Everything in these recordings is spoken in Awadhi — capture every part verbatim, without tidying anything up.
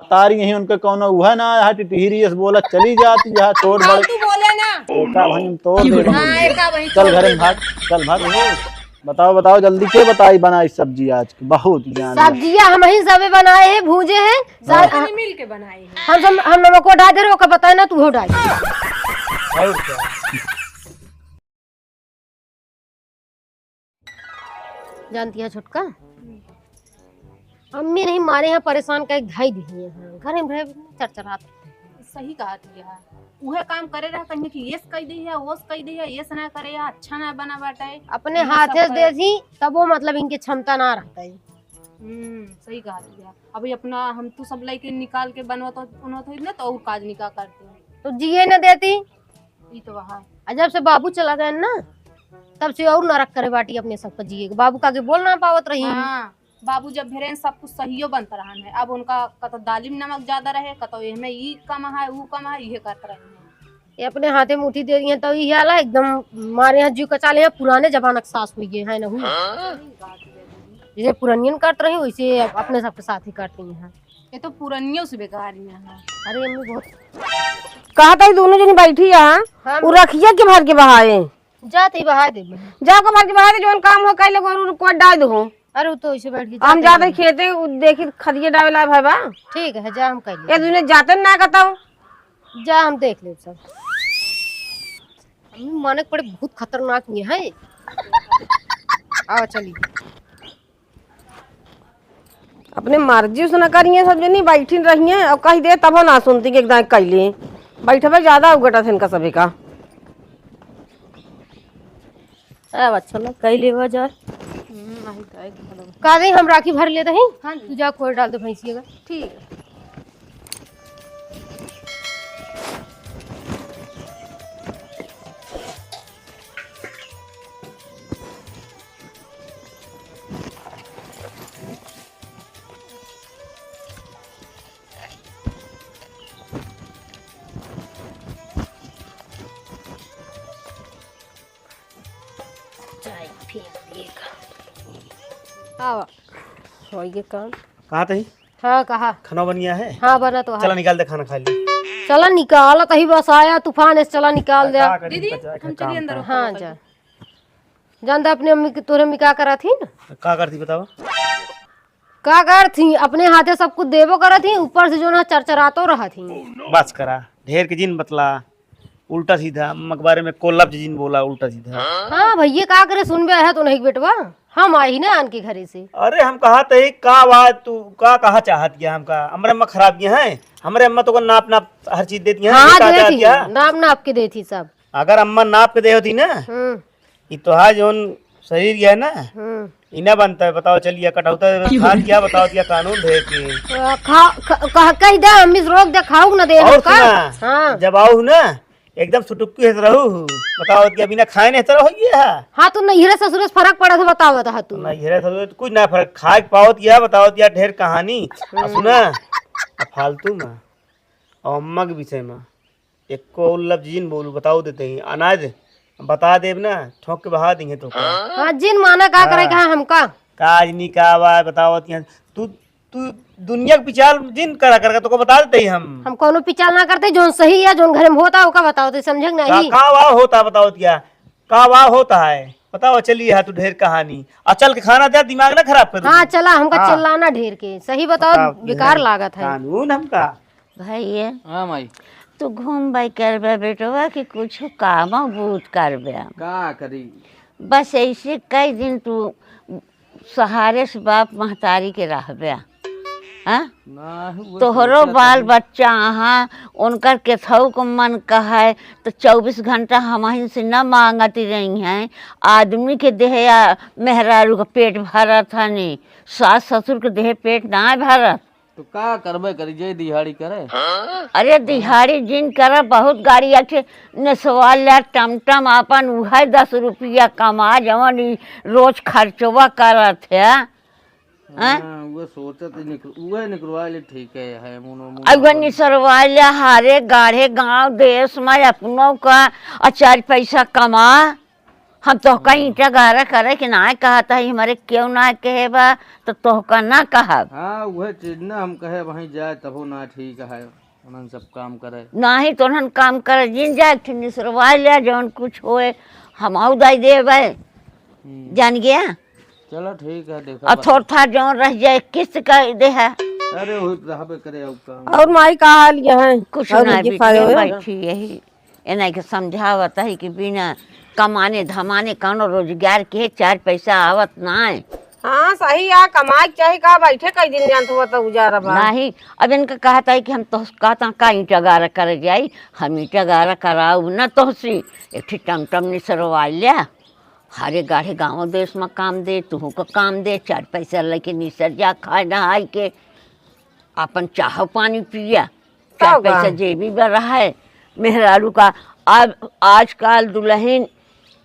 तारी यहीं उनके कौनो उहे ना, यहाँ टिटहिरी अस बोलत चली जाती, यहाँ छोड़ बड़। तू बोले ना। एका वहीं तोड़ दे। हाँ, एका वहीं चल तोड़ घरे दे। भाग, चल भाग। बताओ, बताओ जल्दी, के बताई बनाई सब्जी आज की? बहुत ज्ञान है। सब्जिया हमहीं सबे बनाए हैं, भूजे हैं। हाँ। सा-, हमनी मिल के बनाए हैं। हम सब, हम नमको डाल दे रहे, ओका बताए ना, तू हो डाल। और क्या? जानती है छोटका, अम्मी नहीं मारे हैं, परेशान कइ धइ दिए हैं, घर में रहे चरचरात। सही कहत हिया। उहे काम करे रहा, कहीं कि येस कइ दे है, वोस कइ दे है, येस ना करे है, अच्छा ना बना बाटे। अपने इहे हाथे सब से करे। देती, तबो मतलब इनके क्षमता ना रहता है। हम्म, सही कहत हिया। अभी अपना हम तू सब लइके निकाल के बनवत, बनवत होई ना, तो और काज निका करते हैं। तो जिए न देती। ई तो वहाँ। आ जब से बाबू चला गए ना, तब से और नरक करे बाटी अपने सब का जिए के। बाबू का आगे बोल ना पावत रही। हाँ, बाबू जब भेरे सब कुछ सहियो बनत रहन है। अब उनका कतो दालिम नमक ज्यादा रहे, कतो एहमे ई कम है, ऊ कम है, इहे करत रहे हैं। ये अपने हाथे मुट्ठी दे दिए तो इहे आला एकदम मारे यहाँ जीव कचा ले हैं, पुराने जमाना के सास हुई है, है ना हुई। सही बात है दीदी। जैसे पुरनियन करत रही, वैसे अपने सबके साथ ही करती हैं। ये तो पुरनियों से बेकार ही है। अरे अम्मी बहुत कहत है दोनों जनी बैठी है, हाँ। उ रखिया के भर के बहाए। जात ही बहाए देबे। जाओ के भर के बहाए दे, जौन काम हो कइले गोरू को डाल दो। अरे उ तो ऐसे बैठ के हम जात ही खेते, उ देखी खदिया डाले ला भाई बा। ठीक है, जा हम कइले। ये दुनिया जाते ना कतौ। जा हम देख लेब सब। अम्मी माने के पड़े बहुत खतरनाक ये है। आओ चली। अपने मर्जी से न करिए सब जनी, बैठी रहिए और कहि दे तबो ना सुनती कि एकदम कइले। बैठबे ज्यादा उगटा थे इनका सभी का। अब अच्छा ना कइले बा जा। हम्म, नहीं तो एक भलो। का दे हम राखी भर लेते हैं? हाँ जी। तू जा खोल डाल दे भैंसिया का। ठीक है। चाय फेंक दिए का। आवा। हो ये काम। कहाँ तही? हाँ, कहा। खाना बन गया है? हाँ, बना तो है। चला निकाल दे, खाना खा ली। चला निकाल, तही बस आया तूफान, इस चला निकाल दे। का करी, दीदी, बचा के हम चलिए काम अंदर का। ऊपर हाँ, ऊपर जा। के। जानता अपने अम्मी के, तोरे अम्मी का करत ही ना? का करती बतावा? का करत ही? अपने हाथे सब कुछ देबो करत ही, ऊपर से जो ना चरचरातो रहत ही। बस करा, ढेर के जिन बतला, उल्टा सीधा अम्मा के बारे में कोई लफ्ज जिन बोला उल्टा सीधा। हाँ भैया, का करे, सुनबे है तो नहीं बेटवा, हम आई ही ना आन के घरे से। अरे हम कहा तही का बात, तू का कहा चाहत गया हमका? हमरे अम्मा खराब गया है, हमरे अम्मा तो को नाप नाप हर चीज देती है, हाँ, ये का देती चाहत गया? नाप नाप के देती सब। अगर अम्मा नाप के दे होती ना, हम्म। ई तोहार जौन शरीर है ना, हम्म। ई ना बनता है, बताओ, चलिए, कटौता खा दिया, बताओ, क्या कानून है कि आ, खा, ख-, कह, कह दे, अम्मी से रोक दे, खाऊ ना दे और हमका। सुना, हाँ। जब आओ ना, एकदम सुटुक्की है रहू, बताओ, क्या बिना खाए नहीं तरह हो गया है? हाँ, तू नैहरे ससुरे से फर्क पड़ा था, बताओ, बता तू। नैहरे ससुरे तो कुछ ना फर्क, खाए के पाओ दिया, बताओ, क्या ढेर कहानी। आ, हम्म। सुना, आ, फालतू में, और अम्मा के विषय में, एको और लफ्ज जिन बोलू, बताओ देते ही। अनाज बता देब ना, ठोक के बहा देंगे तो का। हाँ, जिन माना का करे हाँ। कहा हमका। का आज नी का बा, बताओ तिया। तू, तू दुनिया के पिचाल जिन करा कर, तो को बता देते ही हम। हम कोनो पिचाल ना करते, जोन सही है, जोन घर में होता, ओका बताओ, तो समझे कि का, नहीं? का वा होता, बताओ तिया। का वा होता है, बताओ, चलिए, हाँ, तू ढेर कहानी। आ चल के खाना दे, दिमाग ना खराब कर हाँ, दू। चला, हमका हाँ। चिल्लाना ढेर के। सही बताओ, बताओ, बेकार लागत है। कानून हमका। भैया, हाँ माई। तू घूमबे करबे बेटवा कि कुछ काम बूत करबे? का करी? बस ऐसे कई दिन तू सहारे से बाप महतारी के रहबे, हाँ? ना, वो तोहरो सोचत बाल हई। बच्चा अहाँ, उनकर केथऊ को मन कहै, तो चउबीस घंटा हमहिन से न मांगत रही हैं। आदमी के देह या मेहरारू के पेट भरत हनी, सास ससुर के देह पेट ना भरत। तो का करबे करी, जे दिहाड़ी करे? अरे दिहाड़ी जिन करे, बहुत गाड़ी आके नेसवा ले, टमटम आपन उहे दस रुपया कमा, जवन ई रोज खर्चवा करत है। हैं? हाँ, उहे सोचत ही निकर-, उहे निकरवा ले ठीक है, है मुनो, मुनो अब उहे अपन। निसरवा ले, हारे गाढ़े गांव देश में अपनों का आ चार पैसा कमा। हम तोहका ईंटा गारा करे के ना कहत हई, हमरे केहू ना कहे बा, तो तोहका ना कहब। हाँ, उहे चीज ना हम कहे, वहीं जाए तबो ना ठीक है, उन्हन सब काम करे। नाही तो उन्हन काम करे, जिन जाए, एक ठे निसरवा ले, जौन कुछ होए, हम आऊ दाई देबे। हम्म। जान गया? चलो ठीक है, देखो और बता। थोड़ था जौन रह जाए, किस्त का दे है। अरे, वही रहबे करे, और काम। और माई का हाल ये है? कुछ और ना, निजी बिटिया खाए हो? बैठी यही। एनाई के समझावत है कि बिना कमाने धमाने कौनो रोजगार के चार पैसा आवत नाय। हाँ, सही आ, कमाए के चाही का, बैठे कई दिन जानत हुआ तो गुजारा बा। नहीं, अब इनका कहत है कि हम तो कहत हैं का ईंटा गारा करे जाई, हम ईंटा गारा कराऊ न तोहसी, एक ठे टमटम निसरवा लिया, हरे गाढ़े गाँव देश में काम दे, तुहू का काम दे, चार पैसा लेके निसर जा, खाए नहाए के, अपन चाह पानी पिया। चार तब का? पैसा जेबी में रहे मेहरारू का। अब आजकल दुल्हन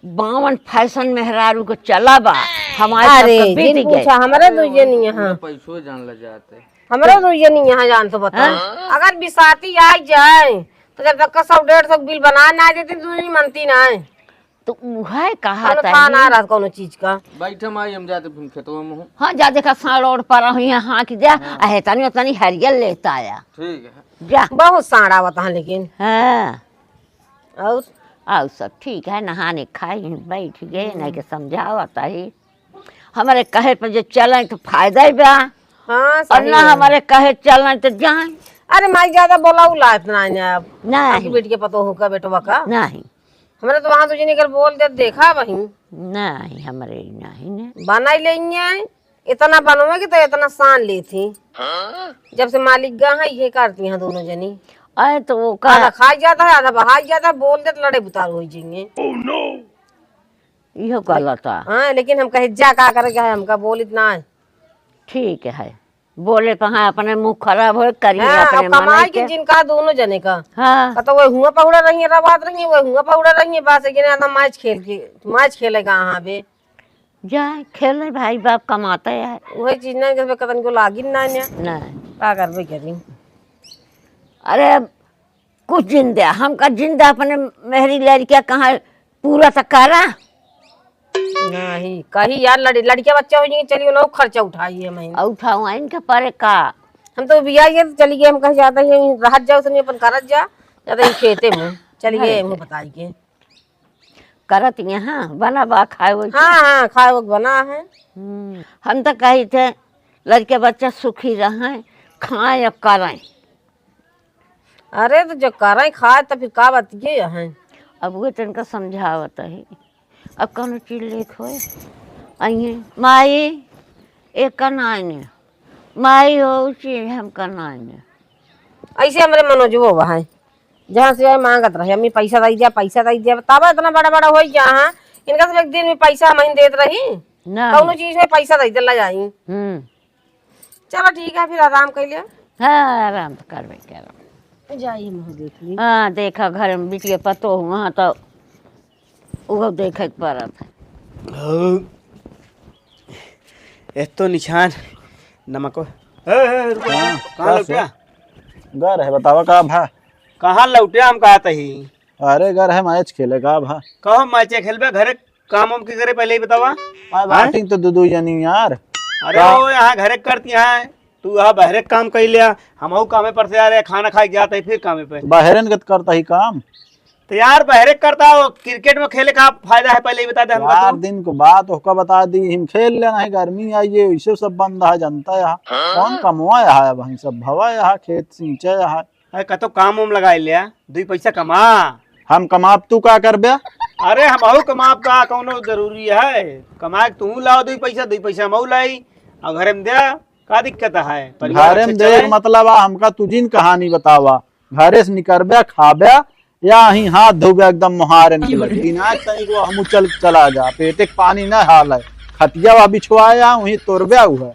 बावन फैशन मेहरारू के चला बा, हमारे अरे, सबके बीत जिन गए। पूछा, हमरे दुइये नहीं यहाँ। पैसो जान ले जाते। हमरे दुइये नहीं यहाँ जान तो बताओ। हाँ? अगर बिसाती आ जाए, तो जब तक का सौ डेढ़ सौ बिल बना ना देती, दुल्हन मनती ना है। तो उहे कहा कौनो था था ना ही। रहत कौनो चीज का। बैठे माई, हम जाते फिर खेतवा में हूँ। हाँ, जा देखा, साँड़ ओड़ पर हुई, हाँ, कि जा, हाँ। अहे तनी, तनी हरियल लेता आया। ठीक है। जा। बहुत साँड़ आवत हैं लेकिन। हाँ। और? और सब ठीक है, नहाने खाए हैं, बैठ गए, हम्म। नहीं के समझावत है। हमारे कहे पर जो चलें तो फायदा ही बा। हाँ, और सही ना है। हमारे कहे चलें तो जाएं। अरे माई, ज्यादा बोला उला इतना है अब। नहीं। आपकी बेटी के पतोह का, बेटवा का। नहीं। हमरे तो वहाँ दूजनी कर बोल दे, देखा वहीं। नहीं, हमरे नहीं ने। बनाई लेंगे, इतना बनवे के तो इतना सान लेती। जब से मालिक गा है, ये करती हैं दोनों जनी। अरे तो वो का आधा खाई जाता है, आधा बहाई जाता है, बोल दे तो लड़े बुतार हो जाएंगे। इहो गलत है। हाँ, लेकिन हम कहे जा का करे के है, हमका बोलित ना है। ठीक है, बोले पर हाँ, अपने मुँह खराब होए, करिए हाँ, अपने अब कमाई मनाई के के। जिनका दोनों जने का। हाँ। का तो वह हुआ पहुड़ा रही है, रवात रही है, वह हुआ पहुड़ा रही है, बस एक जने आधा मैच खेल के, मैच खेलेगा हाँ बे। जा, खेले भाई बाप कमाते हैं। वही चीज ना, जब कतन को लागिन ना न्या। नहीं। का करबे करी? अरे, कुछ जिंदा, हमका जिंदा अपने मेहरी लड़किया कहाँ पूरा तो करा। नहीं, कही यार, लड़-, लड़किया बच्चा हो जाएंगे, चलिए ना खर्चा उठाइए मैं। और उठाओ, इनके परे का? हम तो बिया ये तो चली गए, हम कहे जाते हैं, रहत जाओ, तनी अपन करत जा, जाते हैं खेते में, चलिए, अरे। मुँह बताई के। करत यहाँ बना बा खाए वो। हाँ, हाँ, खाए वो बना है। हम्म, हम तो कही थे, लड़के बच्चा सुखी रहें, खाएं और करें। अरे, तो जो करें खाए, तो फिर का बात ये है? अब वो तनका समझावत है। अब कौनो चीज लेत होए, आइए, "माई, एक कनाइन, माई हो, उ चीज हम कनाइन।" ऐसे हमरे मनोजवो बा है, जहाँ से आए मांगत रहे, "अम्मी, पैसा दई दिया, पैसा दई दिया।" बतावा, इतना बड़ा बड़ा होई गया, हाँ? इनका सब एक दिन में पैसा हम देत रही? नहीं। कौनो चीज में पैसा दई दे, ला जाई। हम्म। चलो ठीक है, फिर आराम कर लिया। हाँ, आराम तो करबे करब। जाइए, मुँह देख ली। हाँ, देखा, घर में बिटिया पतोह हुआ तो उहो देखे के पड़त है। हाँ। ए तो निशान नमक। ए, ए, रुको, हाँ, कहाँ का लौटिया? से? घर है, बतावा का भा? कहाँ लौटिया हम कहत ही? अरे घर है, मैच खेले का भा? कहो मैच खेलबे, घरे काम वाम के करे, पहले ही बतावा। आ, हैं? बैटिंग तो दो दो जनी यार। अरे का? वो यहाँ घरे करती हैं, तू यहाँ बहरे काम कर लिया, हम कामे पर से आ रहे, खाना खाए जाते हैं, फिर कामे पे। बहरन के तो करता ही काम। तो यार, बहरे करता हो, क्रिकेट में खेले का फायदा है, पहले ही बता दे हमका यार, तू। दिन को बात ओका बता दी, हम खेल लेना है, गर्मी आई है, इसे सब बंद है, जनता यहाँ। हाँ? कौन कमवा यहाँ है, वहीं सब भवा यहाँ, खेत सींचे यहाँ। अरे, कतो काम वाम लगाई लिया, दुई पैसा कमा। हम कमाब, तू का करबे? अरे, हमहू कमाब का, कौनो जरूरी है? कमाए के तू लाओ दुई पैसा, दुई पैसा हमहू लाई, और घरे में द्या, का दिक्कत है? परिवार घरे में अच्छा देवे चले। के मतलब आ, हमका तू जिन कहानी बतावा, घरे से निकरबे, खाबे, या ही हाथ धोबे एकदम मोहारन के लगे। इनाक तनी को हमू चल, चला जा, पेटे के पानी न हाल है, खटिया वा बिछवाया, वहीं तोरबे हुआ।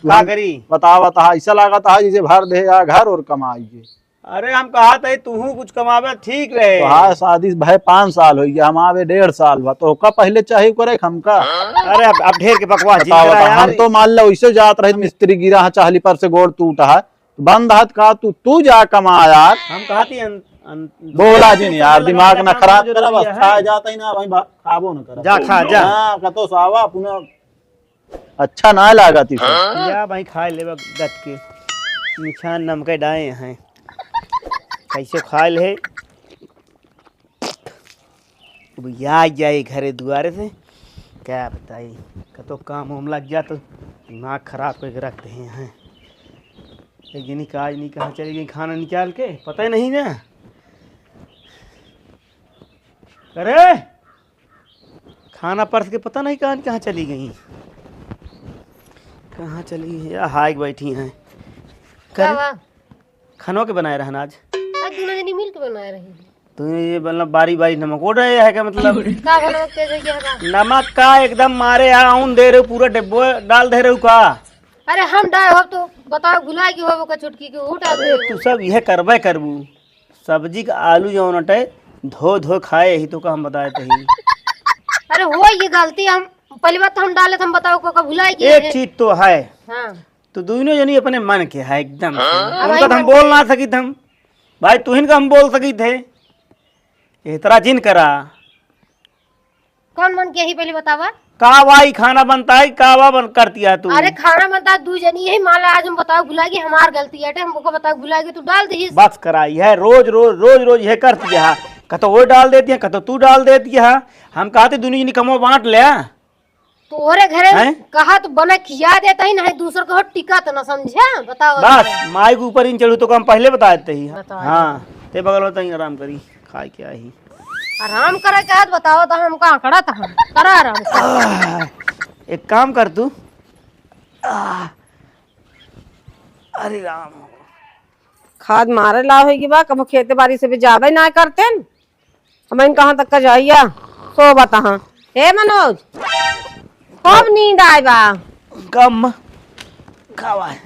का करी? बतावा, तहा ऐसा लागत है जैसे भर दे या घर और कमाइए। अरे, हम कहत है, तूहू कुछ कमावे, ठीक रहे। तोहार शादी भए पाँच साल होइ गया, हम आवे डेढ़ साल बा, तो ओका पहले चाही करे हमका। अरे, अब, अब ढेर के बकवास जिन बताओ, करा बताओ, यार। हम तो मान लो, वैसे जात रहे, मिस्त्री गिरा है, चाहली पर से गोड़ टूटा है, तो बंद हाथ का तू, तू जा कमा यार। हम कहती हैं, अन-, बोला जिन यार, दिमाग ना खराब करा, बस खा जाता ही ना भाई, बा-, खाबो ना करा। जा खा, जा। हाँ, कतो सावा अपना अच्छा ना लागा ती। जा भाई, खा लेबा गत के। निछान नमके डाए हैं। कैसे खा ले? अब या जाए घरे दुआरे से, क्या बताई, कतो काम वाम लग जा तो दिमाग खराब करके रख दे हैं। एक जनी का आज नहीं कहाँ चली गई खाना निकाल के, पता ही नहीं ना। अरे, खाना परस के पता नहीं कहाँ, कहाँ चली गई, कहाँ चली गई? या हाइक बैठी हैं। का करे? बा? खानवा के बनाए रहन आज? आज दुनो जनी मिल के बनाए रही। तू ये मतलब बारी बारी नमक ओढ़ रहे है का मतलब? का भला तेज हो गया का? नमक का एकदम मारे यार, आउन दे रहे, पूरा डिब्बो डाल दे रहे का? अरे हम डाल हो तो बताओ, भुला गई हो का छुटकी के, वो डाल अरे दे। तू सब यह करबे करबू। सब्जी का आलू जौन अटे, धो धो खाए, यही तो का हम बताए तही। अरे हो ये गलती, हम पहली बात तो हम डाले थे, हम बताओ को का भुला गए एक हैं। चीज तो है। हाँ। तो दोनों जनी अपने मन के है एकदम से। हाँ। उनका तो हम बोल ना सकित हम। भाई तुहिन का हम बोल सकित है। इस तरह जिन करा। कौन मन के ही पहले बतावा? का भाई खाना बनता है, का वा बन करती है तू? अरे खाना बनता है, दू जनी यही मान ला, आज हम बताओ भुला गए, हमार गलती है, हम को बताओ भुला गए, तू डाल दीस। बस कराई है, रोज रोज, रोज रोज यह करती है। कतो वो डाल देती है, कतो तू डाल देती है। हम कहते दोनों जनी कमो बांट ले। तोहरे घरे हैं? कहा तो बना खिया देता ही नहीं, दूसर को टिका तो ना समझे, बताओ। बस माई के ऊपर इन चढ़ू तो हम पहले बता देते ही। बताओ। हाँ, ते बगल में तहीं आराम करी, खाए के आई। आराम करे के हाथ बताओ तो हमका आंकड़ा तो हम करा आराम कर। आह, एक काम कर तू। आह, अरे राम। खाद मारे ला होई कि बा, कबो खेते बारी से भी जाबे ना करते। हम इन कहाँ तक का जाइया? सोवत हाँ। हे मनोज, कब नींद आए बा? कम खावा है।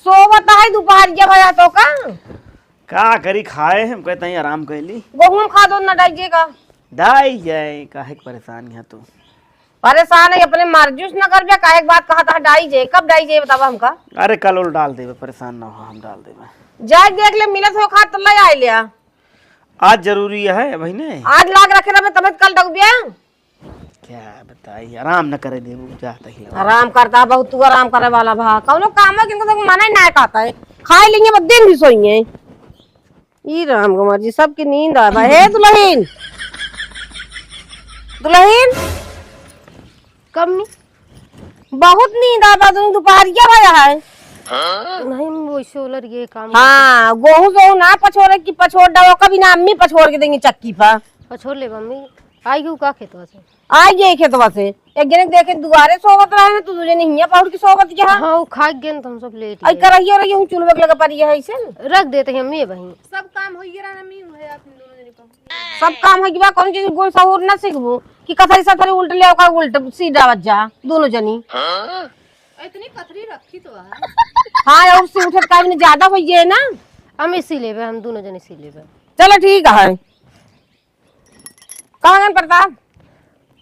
सोवत है, दोपहरिया भया तो का? का करी, खाए हम कहते हैं आराम कर ली। गहूम खा दो ना डाइजे का। डाई जाए, काहे के परेशान है तू? परेशान है, अपने मार जूस न कर बे, काहे के बात कहा था डाई जे, कब डाई जे बतावा हमका? अरे कल उल डाल देबे, परेशान ना हो, हम डाल देबे। जाए देख ले, मिलत हो खा तो ले आए ले। आज जरूरी है बहिने। आज लाग रखे रहबे तबे कल डगबिया। क्या बताई, आराम न करे देबू, जात ही लगा। आराम करता है बहुत, तू आराम करे वाला भा। कौनो काम है किनको तो मना ही ना कहता है। खाए लेंगे बस दिन भी सोएंगे। ई राम कुमार जी सबके नींद आ बा। हे दुल्हन, दुल्हन। कम नी। बहुत नींद आ बा, तुम दोपहरिया भया है। नहीं, वैसे उलर ये काम। हाँ, गोहूं सोहूं ना पछोरे की पछोर डालो, कभी ना अम्मी पछोर के देंगी चक्की पर। पछोर ले मम्मी, आई गई का खेतवा से? आई गई खेतवा से। एक जने देखे दुआरे सोवत रहे ना, तू दू जने हियां पहुड़ के सोवत क्या? हाँ, वो खा गए तो हम सब लेट आई गए। करहियो रही हूँ चूल्हे के लगे पर ये है इसे। रख देते हैं अम्मी वहीं। सब काम हो गया ना, अम्मी है अपने दोनों जने का। सब काम हो गया, कौन चीज गुण सहूर ना सीखबू कि कथरी सथरी उल्ट ले, ओकर उल्ट सीधा बज जा, दोनों जनी। इतनी पथरी रखी तो है। हाँ, और से उठत का भी ज्यादा हो गए ना। हम इसी लेबे, हम दोनों जने इसी लेबे। चलो ठीक है। कहाँ गन प्रताप?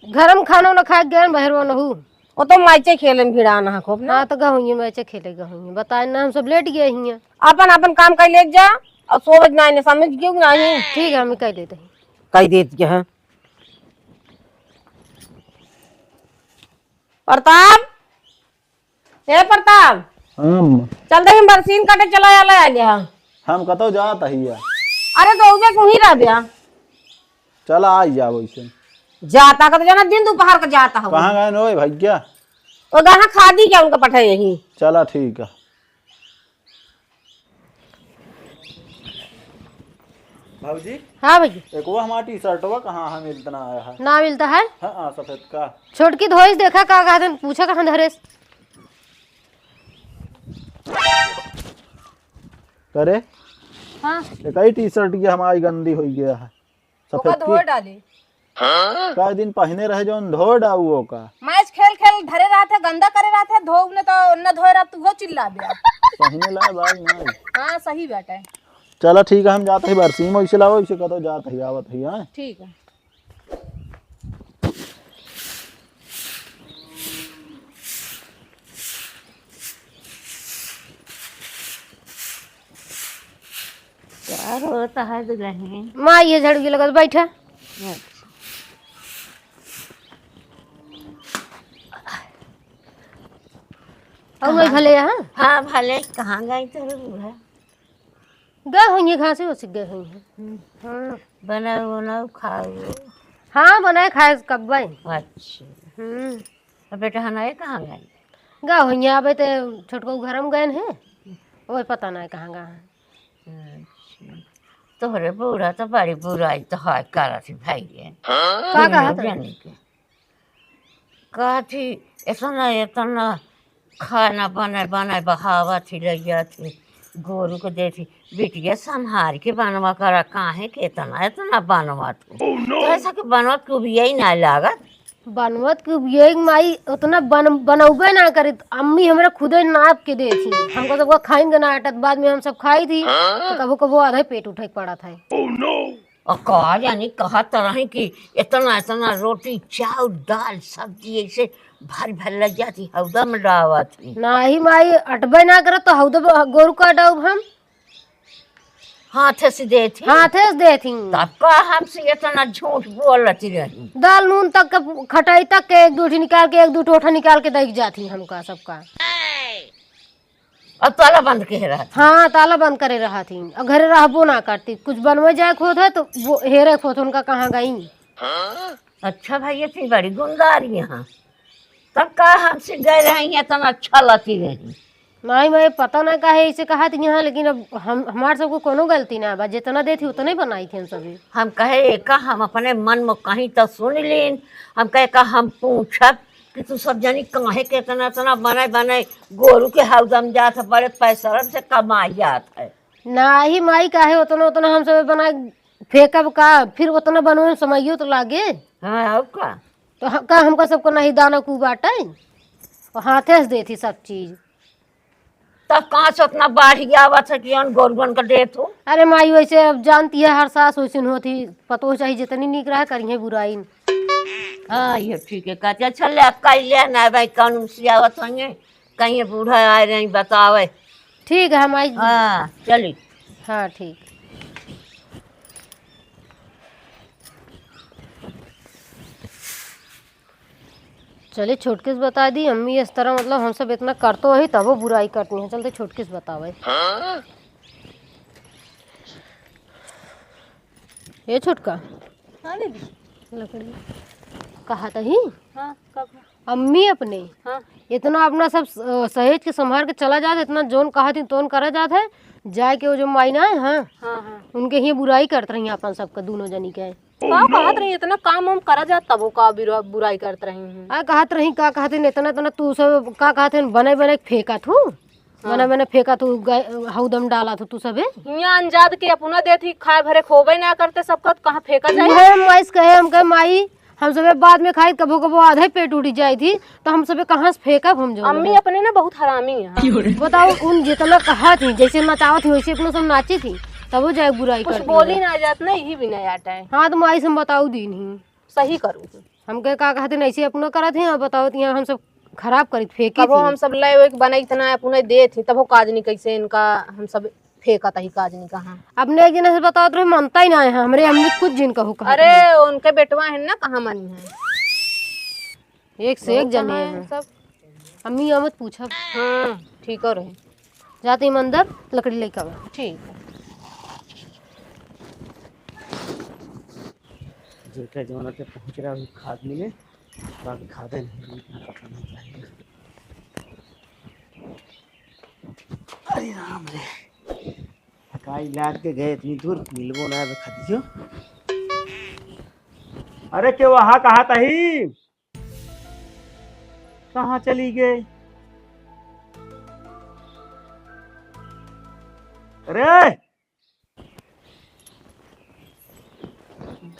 घर में खाना ना खाए गए, बहरवा नहू। वो तो मैचे खेले में भिड़ा ना खूब ना। हाँ, तो गहुइये मैचे खेले गहुइये। बताए ना, हम सब लेट गए ही हैं। अपन, अपन काम कर ले जा, और सोवत ना इन्हें समझ क्यों नहीं? ठीक है, हम कर लेते हैं। कह देत के हैं। प्रताप, ए प्रताप। हम। चल दे, हम बरसीन काटे चला आला आ गया। हम कतो जात हइया। अरे तो उबे तू ही रह बया। चला आ जाओ इसे। जाता का तो जाना दिन दोपहर का जाता हो। कहाँ गए नोए भैया? वो गहा खादी क्या उनका पठाए यही। चला ठीक है। भौजी। हाँ भैया। एक वो हमारा टी शर्टवा कहाँ है, मिलत ना आया है? ना मिलता है? हाँ, हाँ, सफेद का। छोटकी धोइस देखा का कहते हैं, पूछा कहाँ धरेस। करे? हाँ। एक ही टी शर्ट की हमारी गंदी हो गया है। ओका सफेद धोए की। डाली। कई दिन पहिने रहे जौन धोए डाऊ ओका। मैच खेल खेल धरे रहत है, गंदा करे रहत है, धोब ने तो न धोए रहत, तू हो चिल्ला बे। पहिने लाए भाई नहीं। हाँ, सही बात है। चला ठीक है, हम जात ही बरसीम वैसे लाओ, इसे कतो जात ही आवत ही, हाँ? ठीक है। का होता है दुल्हन? माई, ये झाड़ू के लगत बैठा। अच्छा। और वही कहाँ? भले यहाँ? हाँ, भले। कहाँ गई तोहरे बूढ़ा? गए होइहें, घासे ओसे गए होइहें। हम्म। हाँ। बनाओ, बनाओ, खाओ। हाँ, बनाए खाए कब्बे। अच्छा। हम्म। अब बेटा हनाए कहाँ गए? गए होइहें, अबे ते छोटको घर में गए हैं, वही पता नहीं कहाँ गए हैं। अच्छा। तोहरे बूढ़ा तो बड़ी बुराई तो है करत ही भाई रे। का दुनिया कहत है? जाने के। कहत ही, "एतना, एतना खाना बने, बने बहावत ही, लइया थी, गोरू के देत ही, बिटिया संभार के बनवा करा, काहे के एतना, एतना बनवा तू?" तो ऐसा के बनवा तू भी यही ना लागत। बनवत के यही माई उतना बन-, बनौबे ना करी। अम्मी हमरा खुदे नाप के देत ही। हमका सबका खाइन के ना अटत, बाद में हम सब खाई थी, तो कबो कबो आधा पेट उठे के पड़त है। और का जानी कहत रही कि इतना, इतना रोटी, चाउर, दाल, सब्जी ऐसे भर भर लग जाती, हौदा में डावत ही। नाही माई, अटबे ना करत तो हौदा ब-, गोरू का डाउब हम। हाथे से देत ही? हाथे से देत ही। तब का हमसे इतना झूठ बोलत रही? दाल नून तक के, खटाई तक के एक दू ठी निकाल के, एक दू टोठा निकाल के दे जात ही हमका सबका। अब ताला बंद के रहत ही? हाँ, ताला बंद करे रहत ही। अब घरे रहबो ना करती, कुछ बनवे जाए के होत है तो वो हेरे के होत, उनका कहाँ गई। अच्छा भैया, तू बड़ी गुनगारी यहाँ। तब का हमसे गए रही, इतना अच्छा लती रही। नहीं, मैं पता ना काहे ऐसे कहत ही यहाँ, लेकिन अब हम, हमार सबको कोनो गलती ना बा, जितना देत ही उतने बनाई थी हम सभी। हम कहे, "एका हम अपने मन में कहीं तो सुन लीन।" हम कहे, "का हम पूछब कि तू सब जनी काहे के इतना, इतना बनाए, बनाए गोरू के हौदा में जात है, बड़े पैसरन से कमाई जात है।" नाही माई, काहे उतना, उतना हम सब बनाए फेंकब का, फिर उतना बनवे में समइयो तो लागे। हाँ, और का? तो ह-, का हमका सबको नहीं दाना कु बाटे? और हाथे से देत ही सब चीज। तब कहाँ से उतना बाढ़ आवत है कि अन गोरुअन का देत हो? अरे माई, वैसे अब जानती है, हर सास वैसे होत ही, पतोह चाहे जितनी नीक रहे, करिहे बुराई। हाँ, ये ठीक है, कहते, "अच्छा, ले, अब कई ले ना भाई, कौन उसियावत होंगे?" कहीं बूढ़ा आए रही बतावे। ठीक है, हम आई। हाँ, चली। हाँ, ठीक। चलिए, छोटके से बता दी, अम्मी इस तरह, मतलब, हम सब इतना करतो ही, तबो बुराई करती हैं। चलते छोटके से बतावे। ये छोटका। हाँ, दीदी। लकड़ी। कहा तही? हाँ, कब? अम्मी अपने हाँ। इतना अपना सब स-, सहेज के संभार के चला जात, इतना जोन कहा थी तोन करा जात है, जाए के वो जो माई ना है, हाँ, हाँ, हाँ। उनके ही बुराई करत रही अपन सबके दोनों जनी के। का कहत रही, इतना काम हम करा जात तबो का बिरा-, बुराई करत रही हैं। आ कहत रही, का कहत हैं, इतना, इतना तू सब का कहत हैं, बने बने फेंका थू। हाँ। मने, मने फेंका तू ग-, हौदम डाला तू, तू सबे। हियां अंजाद के अपना देत ही, खाए भरे खोबे ना करते सबका, तो कहाँ फेंका जाए? उहे हम माई से कहे, हम कहे, "माई, हम सबे बाद में खाई, कबो, कबो आधे पेट उठी जाई थी, तो हम सबे कहाँ से फेंकब हम जो अम्मी है?" अपने ना बहुत हरामी है। बताओ, उन जितना कहा थी, जैसे नचावत थी, वैसे अपना सब नाची थी, तब वो जाए बुराई कुछ करती बोली है। ना जात ना, यही भी नहीं आटा है। हाँ, तो माई से हम बताऊ दी नहीं। सही करू। हमके का कहत हैं, ऐसे अपनो करत हैं, और बताओ, तो यहाँ हम सब खराब करी, फेंकी कबो थी। हम सब ले एक बनाई इतना अपने देत ही, तबो काजनी कैसे इनका हम सब फेंकत ही काजनी कहाँ। अपने एक जने से बताओ तो मानता ही ना है, हमरे अम्मी कुछ जिन कहू कहत अरे, नहीं। उनके बेटवा है ना, कहाँ मानी है? एक से वो एक जने कहाँ हैं। है सब? अम्मी, यहाँ मत पूछब। हाँ, ठीक हो रहे। जाते ही मंदिर लकड़ी लेके आवे। ठीक है। जेकर जमाना पे पहुँच रहा है, खाद मिले, बाकी खादे नहीं, इतना पता नहीं क्या है। अरे राम रे, थकाई लाग के गए इतनी दूर, मिलबो ना बे खदीजो। अरे के वहाँ कहा तही? कहाँ चली गए? अरे!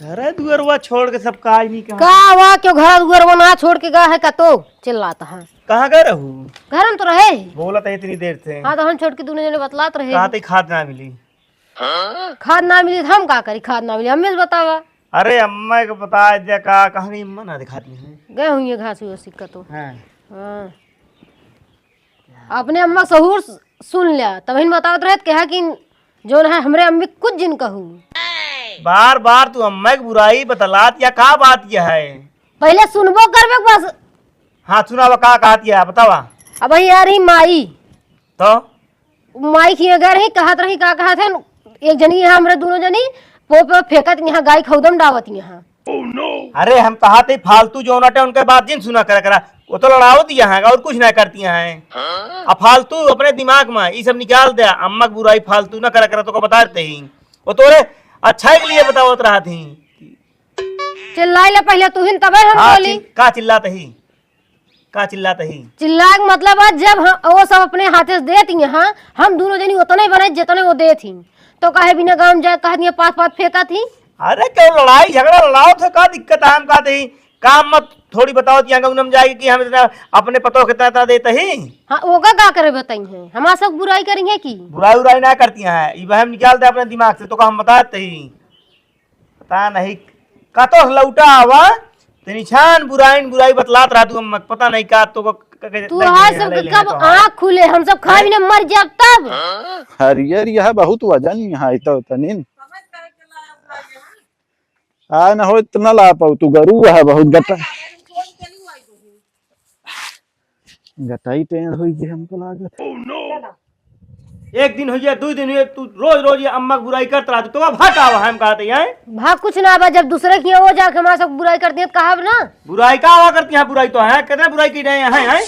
घर दुअरवा छोड़ के सब काज नहीं कहा। का हुआ, क्यों घर दुअरवा ना छोड़ के गया है का तो? चिल्लाता है। कहाँ गए रहू? घर में तो रहे। बोला था इतनी देर से। हाँ, तो हम छोड़ के दोनों जने बतलात रहे। कहा थे खाद ना मिली। खाद ना मिली तो हम का करी? खाद ना मिली, हमें से बतावा। अरे अम्मा के बता दे का, कहानी अम्मा ना दिखाती है। गए हुई है घास हुआ सिक्का तो। हाँ। हाँ। अपने अम्मा सहूर स-, सुन लिया, तब ही बतावत रहे, कहा कि जौन है हमरे अम्मी कुछ जिन कहू। बार बार तू अम्मा की बुराई बतलात या का बात यह है? पहले सुनबो करबे बस। हाँ, सुनावा, का कहत या, बतावा। अब वही आ रही माई। तो? माई की अगर ही कहत रही, का कहत है, एक जनी यहाँ हमरे दोनों जनी पो पे फेंकत यहाँ गाय खौदम डावत यहाँ। अरे हम कहा थे फालतू जो नटे उनके बात जिन सुना करा करा, वो तो लड़ावत यहाँ है और कुछ ना करती हैं। अब फालतू अपने दिमाग में ये सब निकाल दे, अम्मा की बुराई फालतू ना करा करा, तो को बता देते ही। वो तोरे अच्छा के लिए बतावत रहा थी। चिल्लाई ले पहले तू ही, तबे हम हाँ, बोली। चिल-, का चिल्लात ही? का चिल्लात ही? चिल्लाए के मतलब है, जब हम, वो सब अपने हाथे से देत ही, हाँ, हम दोनों जनी उतने बने जितने वो देत ही, तो काहे बिना गाँव में जाए कह दिए पाँच पाँच फेंकत ही? अरे, क्यों लड़ाई झगड़ा लड़ाओ थे, का दिक्कत है? हम कहते ही, काम मत थोड़ी बताओ, यहाँ गाँव में जाए कि हम इतना अपने पतोह कितना इतना देते ही। हाँ, ओका का करे बताई है, हमारा सब बुराई करी है कि? बुराई उराई ना करती हैं, ये वहम निकाल दे अपने दिमाग से, तो का हम बताते ही। पता नहीं, कतो से लौटा आवा, तनी छान बुराइन बुराई बतलात रहा तू, हम पता नहीं का तो को क-, क-, तू कइसे हाय ले सब लेंगे कब तो। आँख खुले, हम सब खाए बिना मर जाब तब। हरियर यह बहुत वजन यहाँ है तो तनिन। आ न हो इतना ला पाऊ, तू गरू है बहुत गटा। गटाई टेढ़ होई जे हमको लागत। एक दिन होइए, दो दिन होइए, तू रोज रोज ये अम्मा की बुराई करत रहा, तो भाग आवा, हम कहते हैं। भाग कुछ ना आवा, जब दूसरे की वो जाके हमारे सब बुराई करती है, तो कहब ना। बुराई का आवा करती है, बुराई तो है, कितने बुराई की रहे हैं, हैं?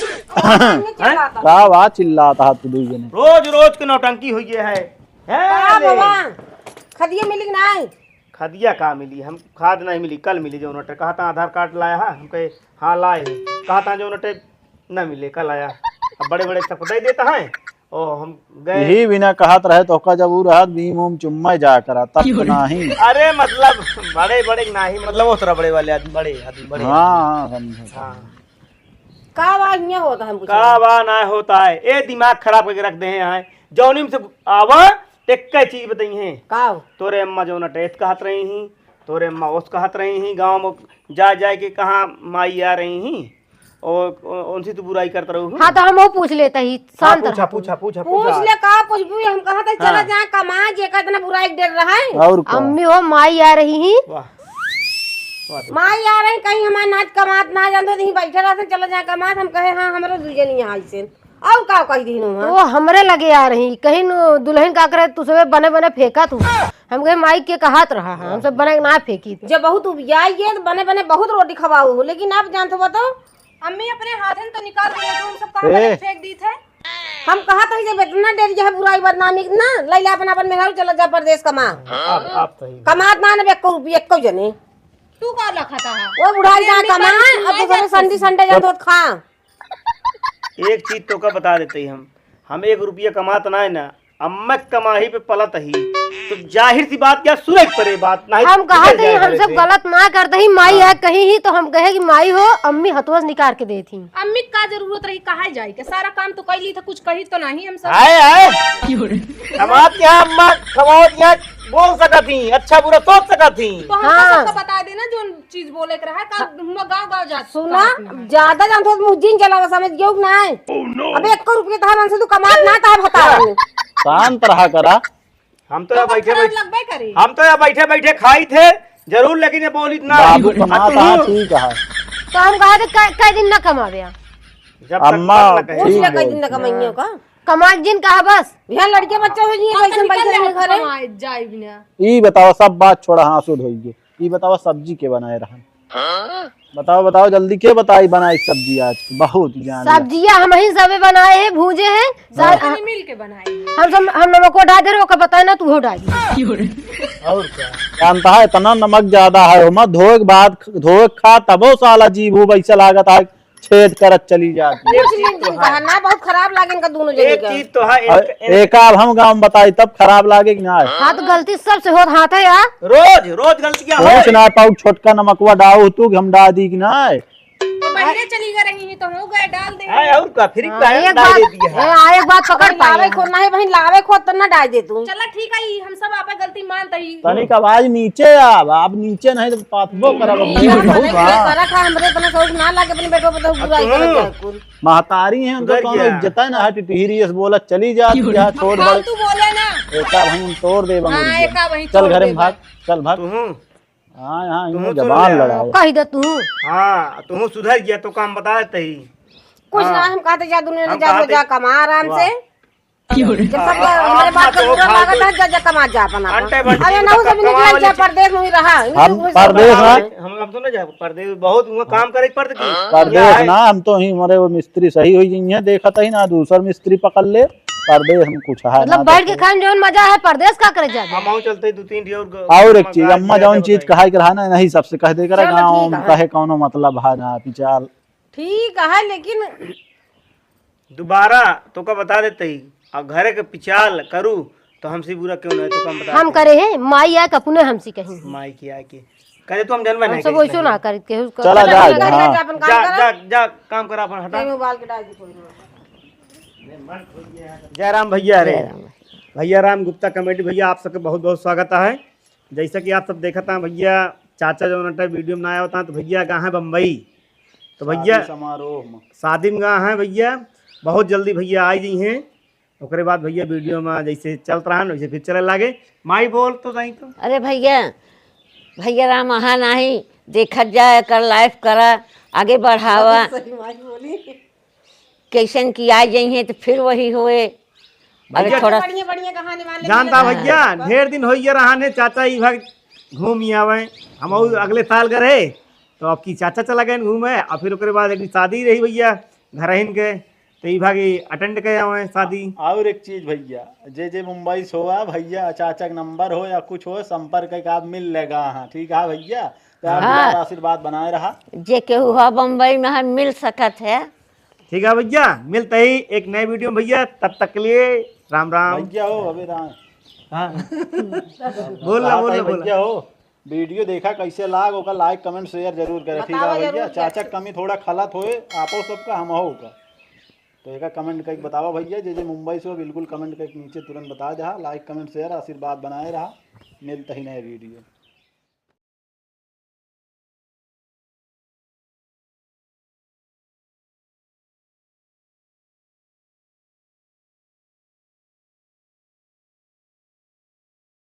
हैं? का वा चिल्लात हा तू दुई जने? रोज रोज के नौटंकी होइए है। हैं का ले? बाबा, खदिया मिली कि नाई? खदिया का मिली? हम खाद नहीं मिली, कल मिली जो नोटे। कहा था आधार कार्ड लाया है, हम कहे हाँ लाए हैं। कहा था जो नोटे न मिले, कल आया। अब बड़े बड़े सबको दे देता है। ओ हम गए। यही बिना कहत रहे तो का जब ऊ रहत भीम ओम चुम्मा जा करा, तब तो नहीं। अरे मतलब बड़े बड़े नहीं, मतलब वो तरह बड़े वाले आदमी, बड़े आदमी, बड़े हाँ, आदमी। हाँ, समझे। हाँ। का आवाज नहीं होता हम पूछे? का आवाज ना होता है? ए दिमाग खराब करके रख दे हैं। जौनी में से आवा, एक चीज बताई है। का? तोरे अम्मा जौन अटेत कहत रही ही, तोरे अम्मा ओस कहत रही ही, गाँव में जा जाए के कहाँ माई आ रही ही, और उनसे तू बुराई करत रहू। हाँ, तो हम वो पूछ लेते ही, हाँ, शांत पूछा, रह। पूछा, पूछा, पूछ पूछा। ले, का पूछबू? हम कहत है, चला हाँ। जाए कमा, जेकर इतना बुराई के डर रहा है। और का? अम्मी हो, माई आ रही ही। वाह। वाह। माई आ रही, कहीं हमार नाच कमात ना जानते, तो यहीं बैठे रहते, चला जाए कमात। हम कहे, हाँ, हमरो दू जनी यहाँ ऐसे। और का कह दीन हुआ? तो हमरे लगे आ रही, कहीं नु दुल्हन का करे, तू सबे बने बने फेंका तू। हम कहे, माई के कहत रहा है, हम सब बने ना फेंकी। जब बहुत उबियाई गए, तो बने बने बहुत रोटी खवाओ हो, लेकिन अब जानत हो तो अम्मी अपने हाथन तो निकाल दिए, तो हम सब कहाँ ए। बने फेंक दी थे। हम कहत हई, जब इतना डर यह बुराई बदनामी ना, लैला अपन अपन मेहरारू चला जा परदेस कमा। आप, आप सही। कमात ना न एको रुपया, एको जने। तू का लखता है? वो बुढ़ाई जा कमा, अब तो सबे संडी संडे जा धोत खा। एक चीज तो का बता देते ही हम, हम एक रुपया कमात ना है ना, अम्मा के कमाही पे पलत ही, तो जाहिर सी बात क्या सुरज परे बात नहीं। हम कहा थे, हम सब गलत ना करते ही, माई हाँ। है कहीं ही तो हम कहे कि माई हो, अम्मी हथवा से निकाल के देती। अम्मी का जरूरत रही, कहाँ जाए के? सारा काम तो कर ली था, कुछ कही तो नहीं हम सब। आए, आए। कमात क्या अम्मा, कमाओ क्या बोल सकत ही, अच्छा बुरा सोच सकत ही। तो हमको हाँ। सबको बता देना जो चीज बोले के रहा, का हुआ गाँव गाँव जात सुना, कहत ना है। ज्यादा जानत हो तो मुँह जिन चलावा, समझ गयो कि नाय? Oh, no। अबे एको रुपया तहार मन से तू कमात ना, तहार भतार में। शांत रहा करा। हम तो यहाँ बैठे बैठे, लगबे करे। हम तो यहाँ बैठे बैठे खाई थे जरूर, लेकिन ये बोली ना। बाबू कमात है, ठीक है। तो हम कहा थे कै, कै दिन ना कमावे? जब तक अम्मा, ना कहे। पूछ ले, ठीक कै दिन ना बोल। कमाइयो का? कमा के जिन कहा बस। यहाँ लड़के बच्चे हो जी, हम तो कैसे निकल बैठे जाए, हैं घरे? कमाए जाए बिना। ई बताओ, सब बात छोड़ा, हाँ, सुध होइए। ई बताओ, सब्जी के बनाए रहन? बताओ, बताओ, जल्दी, के बताई बनाई सब्जी आज की? बहुत जान ले। सब्जिया हम ही सबे बनाए हैं, भूजे हैं। हाँ। सब जने मिल के बनाए हैं। हम सब, हम नमको डाल दे रहे, ओकर बताए ना, तू हो डाल। और क्या? जानता है, इतना नमक ज्यादा है, ओमा धोए के बाद, धोए के खा, तबो साला जीभ हो वैसा लागत है, छेद करत चली जाती है। कुछ नहीं, जिन कहा ना, बहुत खराब लागे इनका दोनों जने एक का। चीज तो है, और एक, एक एक आप हम गाँव में बताई, तब खराब लागे कि ना? हाँ, तो गलती सबसे होत हाथ है यार। रोज, रोज गलतियाँ कुछ होत। ना पाऊ, छोटका नमकवा डाऊ तू कि हम डाल दी कि ना? तो बहरे चली गई रही, तो हो गए, डाल दे। है, और का, फिर हाँ, बहरे एक डाल बात, देती है। ए, आ, एक बात पकड़ अरे, पाई लावे है। खो, नहीं बहन, लावे खो, तो ना डाल दे तू। चला, ठीक है, ई हम सब आपे गलती मानत ही। तनिक आवाज नीचे आव, आप नीचे नहीं तो पाथबो करब, नीचे बहुत नहीं बा। करत है, हमरे इतना शौक ना लागे अपने बेटो पे तो बुराई करत है कुल। महतारी हैं, उनका उधर कोनो क्या? इज्जत है ना, टिटहिरी ऐसे बोला चली जाती है, छोड़ बड़े। फालतू बोले ना। एका वहीं तोड़ दे बंगुर हाँ, दिया। एका वहीं चल तोड़ घरे दे में भाग, बा। चल भाग। तू हूँ। हाँ, हाँ, तू इन्हें हूँ सुन जबान ले। लड़ाए। कह दे तू। हाँ, तू हूँ सुधर गया तो काम बता देते ही। कुछ हाँ। ना, हम कहते जा दुनिया हम जा, कहते जा कमा आराम वाह। से। जब तक हाँ, हमारे हाँ, बात का तो बुरा खा लागत है, जा, जा कमा जा अपना, अपना। अंटे बंटे अरे तो ना, उसे भी कमा निकल जा, लेते। परदेश में ही रहा। हम इनको परदेश ना। हम, हम तो ना जा परदेश, बहुत हुआ काम करे पड़त की। परदेश ना, हम तो ही हमारे वो मिस्त्री सही हुई जी हैं, देखत ही ना, दूसर मिस्त्री पकड़ ले। परदेश हम कुछ है मतलब ना, बैठ के तो खान जौन मजा है, परदेश का करे जाए? हम आऊ चलते दो तीन ठी और ग-, और एक चीज, अम्मा जौन चीज कहाई के रहा ना, नहीं सबसे कह दे करे चलो, गाँव ठीक में है। कहे कौनो मतलब है ना, पिचाल। ठीक है, लेकिन दोबारा तोका बता देते ही, और घरे के पिचाल करू, तो हमसे बुरा क्यों नहीं, तोका हम बता हम देते। करे हैं, माई आए के अपने हमसे कहीं। माई की आए के। करे तो हम जनबे हम नहीं सब करी वैसो नहीं। ना करी के, उसका चला जा, जा, जा, हाँ। जा, अपन काम जा, करा। जा, जा, काम करा अपन, हटा। कहीं उबाल के डाल दी थोड़ी देर। जय राम भैया रे। जय राम। भैया राम गुप्ता कॉमेडी भैया, आप सबके बहुत बहुत स्वागत है। जैसा कि आप सब देखत हैं भैया, चाचा जौन अटे वीडियो में ना आवत हैं, तो भैया गा हैं बम्बई। तो भैया शादी समारोह में। शादी में गा हैं भैया, बहुत जल्दी भैया आ जाई हैं। ओकरे बाद भैया वीडियो में जैसे चलत रहन वैसे फिर चले लागे। माई बोल तो जाई तो। अरे भैया, भैया राम अहा नाही, देखत जा, एकर लाइफ करा, आगे बढ़ावा। सही माई बोली। कैसन कि आ जाई हैं तो फिर वही होए। अरे भैया, थोड़ा बढ़िया, बढ़िया कहानी वाले जानता मिले। भैया, हाँ। ढेर दिन होइए रहा ने चाचा ई भाग घूम ही आवे। हम और अगले साल गए रहे, तो अब की चाचा चला गए घूमे, और फिर ओकरे बाद एक शादी रही भैया, घर हिन के, तो ई भाग अटेंड कर आवे शादी। और एक चीज भैया, जे जे मुंबई से होआ भैया, चाचा के नंबर हो या कुछ हो, संपर्क करके आप मिल लेगा। हाँ, ठीक है भैया, तो आप हाँ। हमारा आशीर्वाद बनाए रहा। जे केहू हो बम्बई में, हम मिल सकत है। ठीक है भैया, मिलते ही एक नए वीडियो में भैया, तब तक के लिए राम राम। भैया हो, अबे राम। हाँ। बोल ना, कहा बोल था ना, बोल ना। भैया हो, वीडियो देखा कैसे लाग, ओका लाइक, कमेंट, शेयर जरूर करे, ठीक बताओ है भैया? जरूर चाचा कैसे। कमी थोड़ा खलत होए, आपो सबका, हम हो का। तो एका कमेंट करके बतावा भैया, जे जे मुंबई से हो, बिल्कुल कमेंट करके नीचे तुरंत बता दे, लाइक, कमेंट, शेयर, आशीर्वाद बनाए रहा। मिलते ही नए वीडियो।